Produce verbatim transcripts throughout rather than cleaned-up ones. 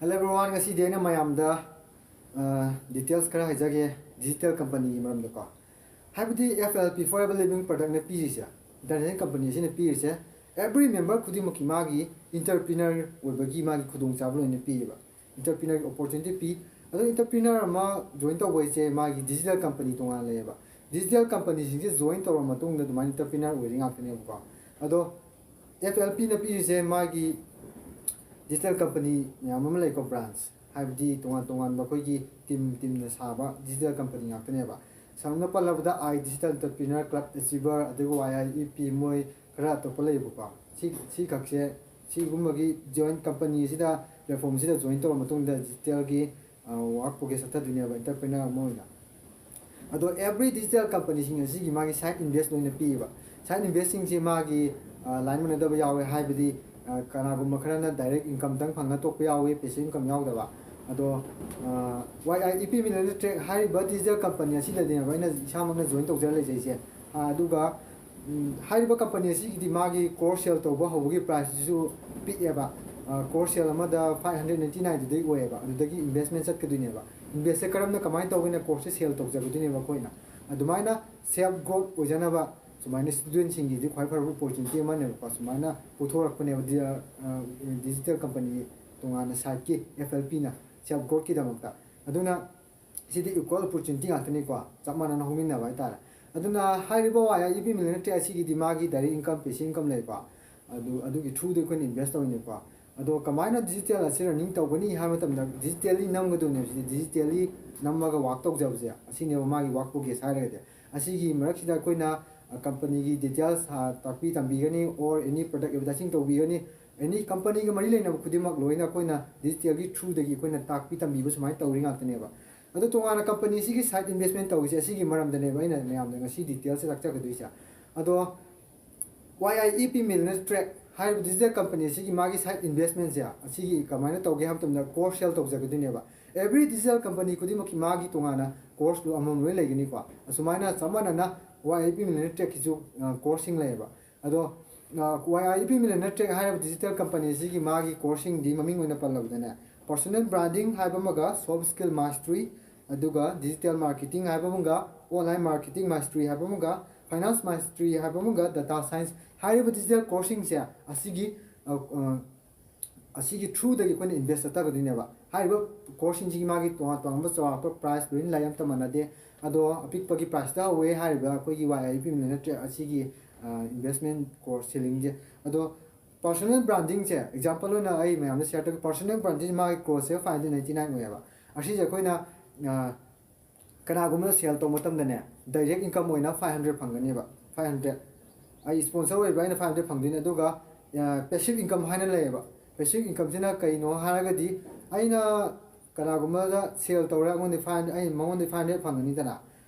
Hello everyone, ꯉꯁꯤꯗꯤ ꯑꯩꯅ ꯃꯌꯥꯝꯗ ꯗꯤꯇꯦꯜꯁ ꯈꯔ ꯍꯥꯏꯖꯒꯦ ꯗꯤꯖꯤꯇꯦꯜ ꯀꯝꯄꯅꯤꯒꯤ ꯃꯔꯝꯗꯀꯣ꯫ ꯍꯥꯏꯕꯗꯤ F L P, Forever Living Productꯅ ꯄꯤꯔꯤꯁꯦ, ꯏꯟꯇꯔꯅꯦꯁꯅꯦꯜ ꯀꯝꯄꯅꯤ ꯑꯁꯤꯅ ꯄꯤꯔꯤꯁꯦ, ꯑꯦꯕ꯭ꯔꯤ ꯃꯦꯝꯕꯔ ꯈꯨꯗꯤꯡꯃꯛꯀꯤ ꯃꯥꯒꯤ ꯏꯟꯇꯔꯄ꯭ꯔꯤꯅꯔ ꯑꯣꯏꯕꯒꯤ ꯃꯥꯒꯤ ꯈꯨꯗꯣꯡꯆꯥꯕ ꯂꯣꯏꯅ ꯄꯤꯌꯦꯕ꯫ ꯏꯟꯇꯔꯄ꯭ꯔꯤꯅꯔꯒꯤ ꯑꯣꯄꯣꯔꯆꯨꯅꯤꯇꯤ ꯄꯤ꯫ ꯑꯗꯣ ꯏꯟꯇꯔꯄ꯭ꯔꯤꯅꯔ ꯑꯃ ꯖꯣꯏꯟ ꯇꯧꯕ ꯍꯥꯏꯁꯦ ꯃꯥꯒꯤ ꯗꯤꯖꯤꯇꯦꯜ ꯀꯝꯄꯅꯤ ꯇꯣꯉꯥꯟꯅ ꯂꯩꯌꯦꯕ꯫ ꯗꯤꯖꯤꯇꯦꯜ ꯀꯝꯄꯅꯤꯁꯤꯡꯁꯦ ꯖꯣꯏꯟ ꯇꯧꯔꯕ ꯃꯇꯨꯡꯗ ꯑꯗꯨꯃꯥꯏꯅ ꯏꯟꯇꯔꯄ꯭ꯔꯤꯅꯔ ꯑꯣꯏꯔꯤ ꯉꯥꯛꯇꯅꯦꯕꯀꯣ꯫ ꯑꯗꯣ F L Pꯅ ꯄꯤꯔꯤꯁꯦ ꯃꯥꯒꯤ ꯗꯤꯖꯤꯇꯦꯜ ꯀꯝꯄꯅꯤ ꯃꯌꯥꯝ ꯑꯃ ꯂꯩꯀꯣ, ꯕ꯭ꯔꯥꯟꯁ, ꯍꯥꯏꯕꯗꯤ ꯇꯣꯉꯥꯟ ꯇꯣꯉꯥꯟꯕ ꯑꯩꯈꯣꯏꯒꯤ ꯇꯤꯝ ꯇꯤꯝꯅ ꯁꯥꯕ ꯗꯤꯖꯤꯇꯦꯜ ꯀꯝꯄꯅꯤ ꯉꯥꯛꯇꯅꯦꯕ꯫ ꯁꯝꯅ ꯄꯜꯂꯕꯗ I Digital Entrepreneur Club, Achiever, ꯑꯗꯨꯒ Y I E P, ꯃꯣꯏ ꯈꯔ ꯑꯇꯣꯞꯄ ꯂꯩꯌꯦꯕꯀꯣ꯫ ꯁꯤ ꯁꯤꯈꯛꯁꯦ, ꯁꯤꯒꯨꯝꯕꯒꯤ ꯖꯣꯏꯟ ꯀꯝꯄꯅꯤ ꯑꯁꯤꯗ, ꯄ꯭ꯂꯦꯠꯐꯣꯝꯁꯤꯗ ꯖꯣꯏꯟ ꯇꯧꯔꯕ ꯃꯇꯨꯡꯗ ꯗꯤꯖꯤꯇꯦꯜꯒꯤ ꯋꯥꯔꯛ ꯄ꯭ꯔꯣꯒ꯭ꯔꯦꯁ ꯆꯠꯊꯗꯣꯏꯅꯦꯕ ꯏꯟꯇꯔꯄ꯭ꯔꯤꯅꯔ ꯑꯃ ꯑꯣꯏꯅ꯫ ꯑꯗꯣ ꯑꯦꯕ꯭ꯔꯤ ꯗꯤꯖꯤꯇꯦꯜ ꯀꯝꯄꯅꯤꯁꯤꯡ ꯑꯁꯤꯒꯤ ꯃꯥꯒꯤ ꯁꯥꯏꯠ ꯏꯟꯚꯦꯁ ꯂꯣꯏꯅ ꯄꯤꯌꯦꯕ꯫ ꯁꯥꯏꯠ ꯏꯟꯚꯦꯁꯁꯤꯡꯁꯦ ꯃꯥꯒꯤ ꯂꯥꯏꯟ ꯃꯥꯟꯅꯗꯕ ꯌꯥꯎꯋꯦ, ꯍꯥꯏꯕꯗꯤ ꯀꯅꯥꯒꯨꯝꯕ ꯈꯔꯅ ꯗꯥꯏꯔꯦꯛ ꯏꯟꯀꯝꯗꯪ ꯐꯪꯉ ꯇꯣꯛꯄ ꯌꯥꯎꯋꯤ, ꯄꯦꯁꯤꯞ ꯏꯟꯀꯝ ꯌꯥꯎꯗꯕ꯫ ꯑꯗꯣ Y I E P Millionaire Track ꯍꯥꯏꯔꯤꯕ ꯗꯤꯖꯤꯇꯦꯜ ꯀꯝꯄꯅꯤ ꯑꯁꯤꯗꯅꯦꯕ ꯑꯩꯅ ꯏꯁꯥꯃꯛꯅ ꯖꯣꯏꯟ ꯇꯧꯖꯔ ꯂꯩꯖꯩꯁꯦ꯫ ꯑꯗꯨꯒ ꯎꯝ, ꯍꯥꯏꯔꯤꯕ ꯀꯝꯄꯅꯤ ꯑꯁꯤꯒꯤꯗꯤ ꯃꯥꯒꯤ ꯀꯣꯔꯁ ꯁꯦꯜ ꯇꯧꯕ ꯍꯧꯕꯒꯤ ꯄ꯭ꯔꯥꯏꯁꯁꯤꯁꯨ ꯄꯤꯛꯑꯦꯕ꯫ ꯀꯣꯔꯁ ꯁꯦꯜ ꯑꯃꯗ five hundred ninety nineꯗꯨꯗꯩ ꯑꯣꯏꯌꯦꯕ꯫ ꯑꯗꯨꯗꯒꯤ ꯏꯟꯚꯦꯁꯃꯦꯟ ꯆꯠꯀꯗꯣꯏꯅꯦꯕ꯫ ꯏꯟꯚꯦꯁꯁꯦ ꯀꯔꯝꯅ, ꯀꯃꯥꯏꯅ ꯇꯧꯒꯦꯅ ꯀꯣꯔꯁꯁꯦ ꯁꯦꯜ ꯇꯧꯖꯒꯗꯣꯏꯅꯦꯕ ꯑꯩꯈꯣꯏꯅ꯫ ꯑꯗꯨꯃꯥꯏꯅ ꯁꯦꯜꯐ ꯒ꯭ꯔꯣꯠ ꯑꯣꯏꯖꯅꯕ ꯁꯨꯃꯥꯏꯅ ꯁ꯭ꯇꯨꯗꯦꯟꯁꯤꯡꯒꯤꯗꯤ ꯈ꯭ꯋꯥꯏ ꯐꯔꯕ ꯑꯣꯄꯣꯔꯆꯨꯅꯤꯇꯤ ꯑꯃꯅꯦꯕꯀꯣ꯫ ꯁꯨꯃꯥꯏꯅ ꯄꯨꯊꯣꯔꯛꯄꯅꯦꯕ ꯗꯤ-, ꯑ, ꯗꯤꯖꯤꯇꯦꯜ ꯀꯝꯄꯅꯤ ꯇꯣꯉꯥꯟꯅ ꯁꯥꯏꯠꯀꯤ F L Pꯅ ꯁꯦꯜꯐ ꯒ꯭ꯔꯣꯠꯀꯤꯗꯃꯛꯇ꯫ ꯑꯗꯨꯅ ꯁꯤꯗꯤ ꯏꯀ꯭ꯋꯦꯜ ꯑꯣꯄꯣꯔꯆꯨꯅꯤꯇꯤ ꯉꯥꯛꯇꯅꯤꯀꯣ, ꯆꯞ ꯃꯥꯟꯅꯅ ꯍꯧꯃꯤꯟꯅꯕ ꯍꯥꯏꯇꯥꯔꯦ꯫ ꯑꯗꯨꯅ ꯍꯥꯏꯔꯤꯕ Y I E P Millionaire Track ꯑꯁꯤꯒꯤꯗꯤ ꯃꯥꯒꯤ ꯗꯥꯏꯔꯦꯛ ꯏꯟꯀꯝ, ꯄꯦꯁꯤꯞ ꯏꯟꯀꯝ ꯂꯩꯀꯣ꯫ ꯑꯗꯨ, ꯑꯗꯨꯒꯤ ꯊ꯭ꯔꯨꯗ ꯑꯩꯈꯣꯏꯅ ꯏꯟꯚꯦꯁ ꯇꯧꯔꯤꯅꯦꯀꯣ꯫ ꯑꯗꯣ ꯀꯃꯥꯏꯅ ꯗꯤꯖꯤꯇꯦꯜ ꯑꯁꯤ ꯔꯟꯅꯤꯡ ꯇꯧꯒꯅꯤ ꯍꯥꯏꯕ ꯃꯇꯝꯗ ꯗꯤꯖꯤꯇꯦꯜꯂꯤ ꯅꯝꯒꯗꯣꯏꯅꯦꯕ꯫ ꯁꯤꯗꯤ ꯗꯤꯖꯤꯇꯦꯜꯂꯤ ꯅꯝꯃꯒ ꯋꯥꯛ ꯇꯧꯖꯕꯁꯦ, ꯑꯁꯤꯅꯦꯕ ꯃꯥꯒꯤ ꯋꯥꯛ ꯄ꯭ꯔꯣꯒ꯭ꯔꯦꯁ ꯍꯥꯏꯔꯒꯗꯤ꯫ ꯑꯁꯤꯒꯤ ꯃꯔꯛꯁꯤꯗ ꯑꯩꯈꯣꯏꯅ, ꯑ, ꯀꯝꯄꯅꯤꯒꯤ ꯗꯤꯇꯦꯜꯁ, ꯑ, ꯇꯥꯛꯄꯤ ꯇꯝꯕꯤꯒꯅꯤ, or any product advertising ꯇꯧꯕꯤꯒꯅꯤ, any ꯀꯝꯄꯅꯤꯒ ꯃꯔꯤ ꯂꯩꯅꯕ ꯈꯨꯗꯤꯡꯃꯛ ꯂꯣꯏꯅ ꯑꯩꯈꯣꯏꯅ ꯗꯤꯖꯤꯇꯦꯜꯒꯤ ꯊ꯭ꯔꯨꯗꯒꯤ ꯑꯩꯈꯣꯏꯅ ꯇꯥꯛꯄꯤ ꯇꯝꯕꯤꯕ ꯁꯨꯃꯥꯏꯅ ꯇꯧꯔꯤ ꯉꯥꯛꯇꯅꯦꯕ꯫ ꯑꯗꯣ ꯇꯣꯉꯥꯟꯅ ꯀꯝꯄꯅꯤꯁꯤꯒꯤ ꯁꯥꯏꯠ ꯏꯟꯚꯦꯁꯃꯦꯟ ꯇꯧꯔꯤꯁꯦ, ꯑꯁꯤꯒꯤ ꯃꯔꯝꯗꯅꯦꯕ ꯑꯩꯅ ꯃꯌꯥꯝꯗ ꯉꯁꯤ ꯗꯤꯇꯦꯜꯁꯦ ꯇꯥꯛꯆꯒꯗꯣꯏꯁꯦ꯫ ꯑꯗꯣ Y I E P Millionaire Track ꯍꯥꯏꯔꯤꯕ ꯗꯤꯖꯤꯇꯦꯜ ꯀꯝꯄꯅꯤ ꯑꯁꯤꯒꯤ ꯃꯥꯒꯤ ꯁꯥꯏꯠ ꯏꯟꯚꯦꯁꯃꯦꯟꯁꯦ, ꯑꯁꯤꯒꯤ ꯀꯃꯥꯏꯅ ꯇꯧꯒꯦ ꯍꯥꯏꯕ ꯃꯇꯝꯗ ꯀꯣꯔꯁ ꯁꯦꯜ ꯇꯧꯖꯒꯗꯣꯏꯅꯦꯕ꯫ ꯑꯦꯕ꯭ꯔꯤ ꯗꯤꯖꯤꯇꯦꯜ ꯀꯝꯄꯅꯤ ꯈꯨꯗꯤꯡꯃꯛꯀꯤ ꯃꯥꯒꯤ ꯇꯣꯉꯥꯟꯅ ꯀꯣꯔꯁ ꯑꯃꯃꯝ ꯂꯣꯏ ꯂꯩꯒꯅꯤꯀꯣ꯫ ꯑꯁꯨꯃꯥꯏꯅ ꯆꯞ ꯃꯥꯟꯅꯅ Y I E P Millionaire Trackꯀꯤꯁꯨ, ꯑ, ꯀꯣꯔꯁꯁꯤꯡ ꯂꯩꯌꯦꯕ꯫ ꯑꯗꯣ, ꯑ, Y I E P Millionaire Track ꯍꯥꯏꯔꯤꯕ ꯗꯤꯖꯤꯇꯦꯜ ꯀꯝꯄꯅꯤ ꯑꯁꯤꯒꯤ ꯃꯥꯒꯤ ꯀꯣꯔꯁꯁꯤꯡꯗꯤ ꯃꯃꯤꯡ ꯑꯣꯏꯅ ꯄꯜꯂꯕꯗꯅꯦ, Personal branding ꯍꯥꯏꯕ ꯑꯃꯒ, soft skill mastery, ꯑꯗꯨꯒ digital marketing ꯍꯥꯏꯕ ꯑꯃꯒ, online marketing mastery ꯍꯥꯏꯕ ꯑꯃꯒ, finance mastery ꯍꯥꯏꯕ ꯑꯃꯒ, data science ꯍꯥꯏꯔꯤꯕ digital course ꯁꯤꯡꯁꯦ ꯑꯁꯤꯒꯤ ꯑ, ꯑ, ꯑꯁꯤꯒꯤ through ꯗꯒꯤ ꯑꯩꯈꯣꯏꯅ invest ꯆꯠꯊꯒꯗꯣꯏꯅꯦꯕ꯫ ꯍꯥꯏꯔꯤꯕ course ꯁꯤꯡꯁꯤꯒꯤ ꯃꯥꯒꯤ ꯇꯣꯉꯥꯟ ꯇꯣꯉꯥꯟꯕ ꯆꯥꯎꯔꯥꯛꯄ price ꯂꯣꯏꯅ ꯂꯩ, ꯑꯝꯇ ꯃꯥꯟꯅꯗꯦ꯫ ꯑꯗꯣ ꯑꯄꯤꯛꯄꯒꯤ price ꯇ ꯍꯧꯋꯦ ꯍꯥꯏꯔꯤꯕ ꯑꯩꯈꯣꯏꯒꯤ ꯋꯥꯏ ꯑꯥꯏ ꯄꯤ ꯃꯤꯂꯤꯅꯤꯌꯔ ꯇ꯭ꯔꯦꯛ ꯑꯁꯤꯒꯤ investment course ceiling ꯁꯦ꯫ ꯑꯗꯣ personal branding ꯁꯦ example ꯑꯣꯏꯅ ꯑꯩ ꯃꯌꯥꯝꯗ share ꯇꯧꯒꯦ꯫ Personal branding ꯁꯦ ꯃꯥꯒꯤ cost ꯁꯦ five hundred ninety nine ꯑꯣꯏꯌꯦꯕ꯫ ꯑꯁꯤꯁꯦ ꯑꯩꯈꯣꯏꯅ ꯑ, ꯀꯅꯥꯒꯨꯝꯕꯅ sale ꯇꯧꯕ ꯃꯇꯝꯗꯅꯦ, direct income ꯑꯣꯏꯅ five hundred ꯐꯪꯒꯅꯦꯕ꯫ Five hundred ꯑꯩ sponsor ꯑꯣꯏꯕ, ꯑꯩꯅ five hundred ꯐꯪꯗꯣꯏꯅꯦ꯫ ꯑꯗꯨꯒ passive income ꯍꯥꯏꯅ ꯂꯩꯌꯦꯕ꯫ Passive income ꯁꯤꯅ ꯀꯩꯅꯣ ꯍꯥꯏꯔꯒꯗꯤ, ꯑꯩꯅ ꯀꯅꯥꯒꯨꯝꯕꯗ sale ꯇꯧꯔꯦ, ꯑꯩꯉꯣꯟꯗ five hundred, ꯑꯩ ꯃꯉꯣꯟꯗ five hundred ꯐꯪꯒꯅꯤꯗꯅ꯫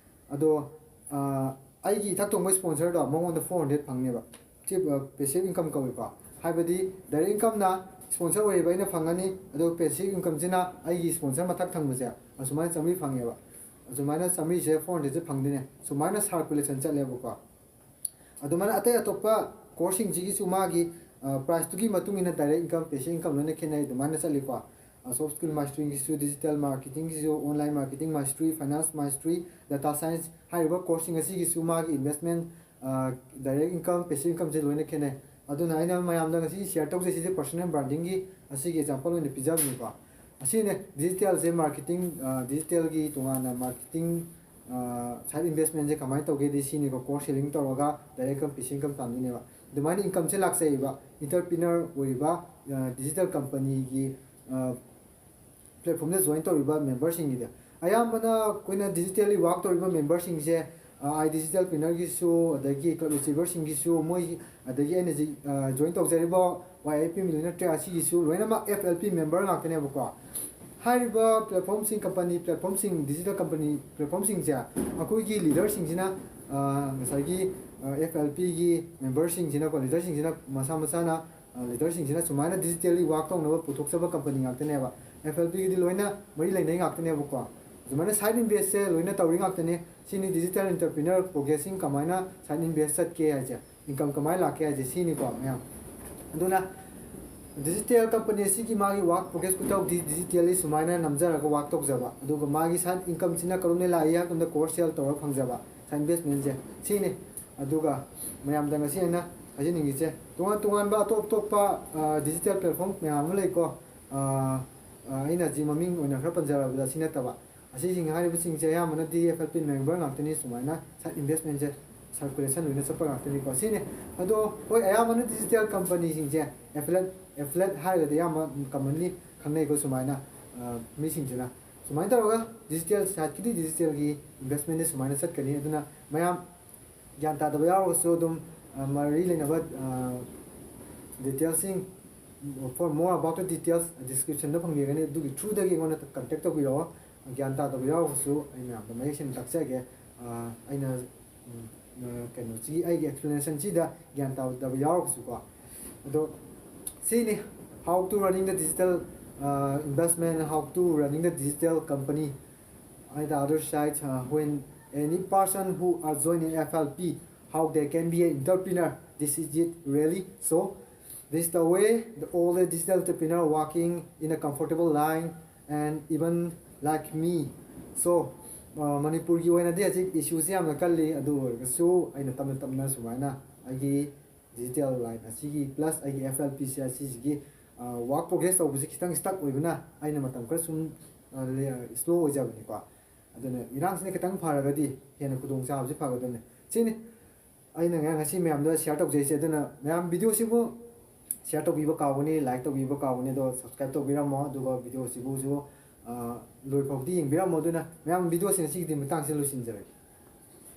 ꯑꯗꯣ ꯑ, ꯑꯩꯒꯤ ꯏꯊꯛ ꯊꯣꯡꯕ sponsor ꯗꯣ ꯃꯉꯣꯟꯗ four hundred ꯐꯪꯅꯦꯕ꯫ ꯁꯤ passive income ꯀꯧꯏꯀꯣ꯫ ꯍꯥꯏꯕꯗꯤ direct income ꯅ sponsor ꯑꯣꯏꯔꯤꯕ ꯑꯩꯅ ꯐꯪꯉꯅꯤ, ꯑꯗꯨꯒ passive income ꯁꯤꯅ ꯑꯩꯒꯤ sponsor ꯃꯊꯛ ꯊꯪꯕꯁꯦ ꯑꯁꯨꯃꯥꯏꯅ ꯆꯥꯝꯃꯔꯤ ꯐꯪꯉꯦꯕ꯫ ꯑꯁꯨꯃꯥꯏꯅ ꯆꯥꯝꯃꯔꯤꯁꯦ four hundred ꯁꯦ ꯐꯪꯗꯣꯏꯅꯦ꯫ ꯁꯨꯃꯥꯏꯅ circulation ꯆꯠꯂꯦꯕꯀꯣ꯫ ꯑꯗꯨꯃꯥꯏꯅ ꯑꯇꯩ ꯑꯇꯣꯞꯄ course ꯁꯤꯡꯁꯤꯒꯤꯁꯨ ꯃꯥꯒꯤ price ꯇꯨꯒꯤ ꯃꯇꯨꯡ ꯏꯟꯅ direct income, passive income ꯂꯣꯏꯅ ꯈꯦꯠꯅꯩ꯫ ꯑꯗꯨꯃꯥꯏꯅ ꯆꯠꯂꯤꯀꯣ꯫ Soft skill mastery ꯒꯤꯁꯨ, digital marketing ꯒꯤꯁꯨ, online marketing mastery, finance mastery, data science ꯍꯥꯏꯔꯤꯕ course ꯁꯤꯡ ꯑꯁꯤꯒꯤꯁꯨ ꯃꯥꯒꯤ investment, direct income, passive income ꯁꯦ ꯂꯣꯏꯅ ꯈꯦꯠꯅꯩ꯫ ꯑꯗꯨꯅ ꯑꯩꯅ ꯃꯌꯥꯝꯗ ꯉꯁꯤ share ꯇꯧꯖꯩꯁꯤꯗꯤ personal branding ꯒꯤ ꯑꯁꯤꯒꯤ example ꯑꯣꯏꯅ ꯄꯤꯖꯕꯅꯤꯀꯣ꯫ ꯑꯁꯤꯅꯦ digital ꯁꯦ marketing, digital ꯒꯤ ꯇꯣꯉꯥꯟꯅ marketing, side investment ꯁꯦ ꯀꯃꯥꯏꯅ ꯇꯧꯒꯦꯗꯤ ꯁꯤꯅꯤꯀꯣ, course ceiling ꯇꯧꯔꯒ direct income, passive income ꯇꯥꯟꯗꯣꯏꯅꯦꯕ꯫ ꯑꯗꯨꯃꯥꯏꯅ income ꯁꯦ ꯂꯥꯛꯆꯩꯕ entrepreneur ꯑꯣꯏꯔꯤꯕ digital company ꯒꯤ platform ꯗ join ꯇꯧꯔꯤꯕ member ꯁꯤꯡꯒꯤꯗꯤ꯫ ꯑꯌꯥꯝꯕꯅ ꯑꯩꯈꯣꯏꯅ digitally work ꯇꯧꯔꯤꯕ member ꯁꯤꯡꯁꯦ, ꯑꯥꯏ ꯗꯤꯖꯤꯇꯦꯜ ꯄꯤꯅꯔꯒꯤꯁꯨ, ꯑꯗꯒꯤ club achiever ꯁꯤꯡꯒꯤꯁꯨ, ꯃꯣꯏ, ꯑꯗꯒꯤ ꯑꯩꯅ ꯍꯧꯖꯤꯛ join ꯇꯧꯖꯔꯤꯕ ꯋꯥꯏ ꯑꯥꯏ ꯄꯤ ꯃꯤꯂꯤꯅꯤꯌꯔ ꯇ꯭ꯔꯦꯛ ꯑꯁꯤꯒꯤꯁꯨ ꯂꯣꯏꯅꯃꯛ F L P member ꯉꯥꯛꯇꯅꯦꯕꯀꯣ꯫ ꯍꯥꯏꯔꯤꯕ platform ꯁꯤꯡ, company platform ꯁꯤꯡ, digital company platform ꯁꯤꯡꯁꯦ ꯑꯩꯈꯣꯏꯒꯤ leader ꯁꯤꯡꯁꯤꯅ, ꯉꯁꯥꯏꯒꯤ F L P ꯒꯤ member ꯁꯤꯡꯁꯤꯅꯀꯣ, leader ꯁꯤꯡꯁꯤꯅ ꯃꯁꯥ ꯃꯁꯥꯅ leader ꯁꯤꯡꯁꯤꯅ ꯁꯨꯃꯥꯏꯅ digitally work ꯇꯧꯅꯕ ꯄꯨꯊꯣꯛꯆꯕ company ꯉꯥꯛꯇꯅꯦꯕ꯫ F L P ꯒꯤꯗꯤ ꯂꯣꯏꯅ ꯃꯔꯤ ꯂꯩꯅꯩ ꯉꯥꯛꯇꯅꯦꯕꯀꯣ꯫ ꯑꯗꯨꯃꯥꯏꯅ side invest ꯁꯦ ꯂꯣꯏꯅ ꯇꯧꯔꯤ ꯉꯥꯛꯇꯅꯤ꯫ ꯁꯤꯅꯤ digital entrepreneur progressing ꯀꯃꯥꯏꯅ side invest ꯆꯠꯀꯦ ꯍꯥꯏꯁꯦ, income ꯀꯃꯥꯏꯅ ꯂꯥꯛꯀꯦ ꯍꯥꯏꯁꯦ ꯁꯤꯅꯤꯀꯣ ꯃꯌꯥꯝ꯫ ꯑꯗꯨꯅ Digital company ꯑꯁꯤꯒꯤ ꯃꯥꯒꯤ work progress ꯈꯨꯇꯧꯗꯤ digitally ꯁꯨꯃꯥꯏꯅ ꯅꯝꯖꯔꯒ work ꯇꯧꯖꯕ, ꯑꯗꯨꯒ ꯃꯥꯒꯤ side incomeꯁꯤꯅ ꯀꯔꯣꯝꯗꯒꯤ ꯂꯥꯛꯏ ꯍꯥꯏꯕ ꯃꯇꯝꯗ course sale ꯇꯧꯔꯒ ꯐꯪꯖꯕ side investmentꯁꯦ ꯁꯤꯅꯤ꯫ ꯑꯗꯨꯒ ꯃꯌꯥꯝꯗ ꯉꯁꯤ ꯑꯩꯅ ꯍꯥꯏꯖꯅꯤꯡꯉꯤꯁꯦ, ꯇꯣꯉꯥꯟ ꯇꯣꯉꯥꯟꯕ ꯑꯇꯣꯞ ꯑꯇꯣꯞꯄ digital platform ꯃꯌꯥꯝ ꯑꯃ ꯂꯩꯀꯣ꯫ ꯑꯩꯅ ꯍꯧꯖꯤꯛ ꯃꯃꯤꯡ ꯑꯣꯏꯅ ꯈꯔ ꯄꯟꯖꯔꯕꯗ ꯁꯤ ꯅꯠꯇꯕ, ꯑꯁꯤꯁꯤꯡ ꯍꯥꯏꯔꯤꯕꯁꯤꯡꯁꯦ ꯑꯌꯥꯝꯕꯅꯗꯤ F L P member ꯉꯥꯛꯇꯅꯤ꯫ ꯁꯨꯃꯥꯏꯅ side investmentꯁꯦ circulation ꯂꯣꯏꯅ ꯆꯠꯄ ꯉꯥꯛꯇꯅꯤꯀꯣ꯫ ꯁꯤꯅꯤ꯫ ꯑꯗꯣ ꯍꯣꯏ, ꯑꯌꯥꯝꯕꯅ digital companyꯁꯤꯡꯁꯦ affiliate, affiliate ꯍꯥꯏꯔꯒꯗꯤ ꯑꯌꯥꯝꯕ commonly ꯈꯪꯅꯩꯀꯣ꯫ ꯁꯨꯃꯥꯏꯅ ꯃꯤꯁꯤꯡꯁꯤꯅ ꯁꯨꯃꯥꯏꯅ ꯇꯧꯔꯒ digital sideꯀꯤꯗꯤ digitally investmentꯁꯦ ꯁꯨꯃꯥꯏꯅ ꯆꯠꯀꯅꯤ꯫ ꯑꯗꯨꯅ ꯃꯌꯥꯝ ꯒ꯭ꯌꯥꯟ ꯇꯥꯗꯕ ꯌꯥꯎꯔꯒꯁꯨ ꯑꯗꯨꯝ ꯃꯔꯤ ꯂꯩꯅꯕ detailsꯁꯤꯡ, for more about the details, descriptionꯗ ꯐꯪꯕꯤꯒꯅꯤ꯫ ꯑꯗꯨꯒꯤ throughꯗꯒꯤ ꯑꯩꯉꯣꯟꯗ contact ꯇꯧꯕꯤꯔꯛꯑꯣ꯫ ꯒ꯭ꯌꯥꯟ ꯇꯥꯗꯕ ꯌꯥꯎꯔꯒꯁꯨ ꯑꯩ ꯃꯌꯥꯝꯗ ꯃꯌꯦꯛ ꯁꯦꯡꯅ ꯇꯥꯛꯆꯒꯦ꯫ ꯑꯩꯅ ꯀꯩꯅꯣꯁꯤꯒꯤ ꯑꯩꯒꯤ explanationꯁꯤꯗ ꯒ꯭ꯌꯥꯟ ꯇꯥꯗꯕ ꯌꯥꯎꯔꯒꯁꯨꯀꯣ꯫ ꯑꯗꯣ ꯁꯤꯅꯤ, how to running the digital investment, how to running the digital company. On the other side, when any person who are joining F L P, how they can be an entrepreneur, this is it really. So this is the way the all the digital entrepreneur working in a comfortable line, and even like me. So ꯃꯅꯤꯄꯨꯔꯒꯤ ꯑꯣꯏꯅꯗꯤ ꯍꯧꯖꯤꯛ issueꯁꯦ ꯌꯥꯝꯅ ꯀꯜꯂꯤ꯫ ꯑꯗꯨ ꯑꯣꯏꯔꯒꯁꯨ ꯑꯩꯅ ꯇꯞꯅ ꯇꯞꯅ ꯁꯨꯃꯥꯏꯅ ꯑꯩꯒꯤ digital line ꯑꯁꯤꯒꯤ plus ꯑꯩꯒꯤ F L Pꯁꯦ ꯑꯁꯤꯁꯤꯒꯤ work progress ꯇꯧꯕꯁꯤ ꯈꯤꯇꯪ stuck ꯑꯣꯏꯕꯅ ꯑꯩꯅ ꯃꯇꯝ ꯈꯔ ꯁꯨꯝ slow ꯑꯣꯏꯖꯕꯅꯤꯀꯣ꯫ ꯑꯗꯨꯅ ꯏꯔꯥꯡꯁꯤꯅ ꯈꯤꯇꯪ ꯐꯔꯒꯗꯤ ꯍꯦꯟꯅ ꯈꯨꯗꯣꯡꯆꯥꯕꯁꯤ ꯐꯒꯗꯕꯅꯤ꯫ ꯁꯤꯅꯤ ꯑꯩꯅ ꯉꯁꯤ ꯃꯌꯥꯝꯗ share ꯇꯧꯖꯩꯁꯦ꯫ ꯑꯗꯨꯅ ꯃꯌꯥꯝ videoꯁꯤꯕꯨ share ꯇꯧꯕꯤꯕ ꯀꯥꯎꯒꯅꯤ, like ꯇꯧꯕꯤꯕ ꯀꯥꯎꯒꯅꯤ꯫ ꯑꯗꯣ subscribe ꯇꯧꯕꯤꯔꯝꯃꯣ, ꯑꯗꯨꯒ videoꯁꯤꯕꯨꯁꯨ ꯂꯣꯏ ꯐꯥꯎꯗꯤ ꯌꯦꯡꯕꯤꯔꯝꯃꯣ꯫ ꯑꯗꯨꯅ ꯃꯌꯥꯝ videoꯁꯤ ꯉꯁꯤꯒꯤꯗꯤ ꯃꯇꯥꯡꯁꯤꯗ ꯂꯣꯏꯁꯤꯟꯖꯔꯒꯦ꯫